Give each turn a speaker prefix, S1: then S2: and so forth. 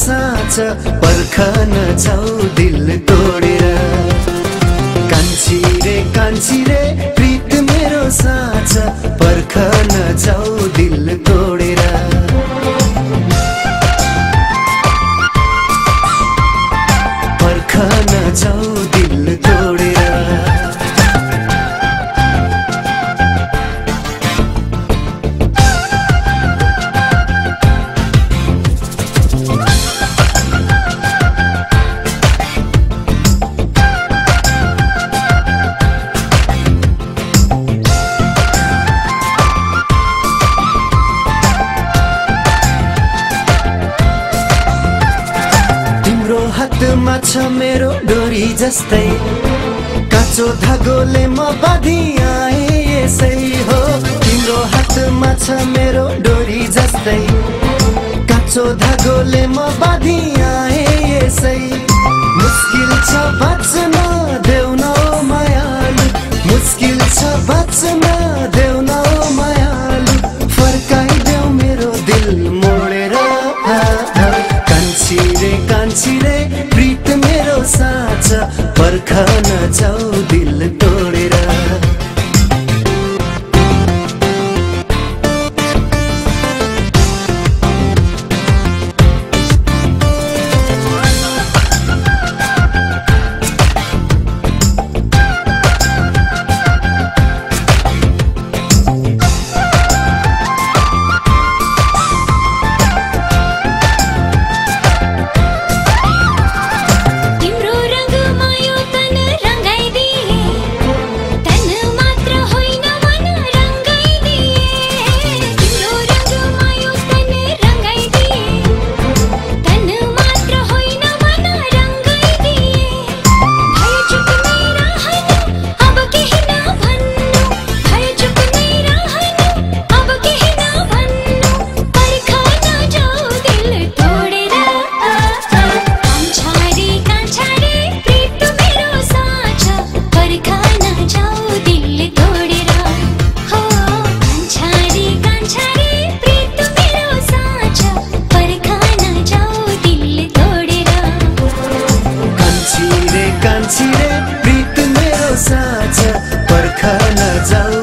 S1: साँच पर्खन जाऊ दिल तोडेर। कान्छी रे प्रीत मेरो साँच पर्खन जाऊ दिल तोडेर। पर्खन जाऊ दिल तोडेर। हातमा छ मेरो डोरी जस्तै काँचो धागोले म बाँधिआए यसै हो। तिम्रो हातमा छ मेरो डोरी जस्तै काँचो धागोले म बाँधिआए यसै। मुस्किल छ बाँच्न देऊ न मायालु, मुस्किल छ बाँच्न देऊ न मायालु, फर्काइदेऊ मेरो दिल मोडेर। कान्छी रे प्रीत मेरो साँच पर्खन जाऊ दिल तोडेर। कान्छी रे प्रीत मेरो साँच पर्खन जाऊ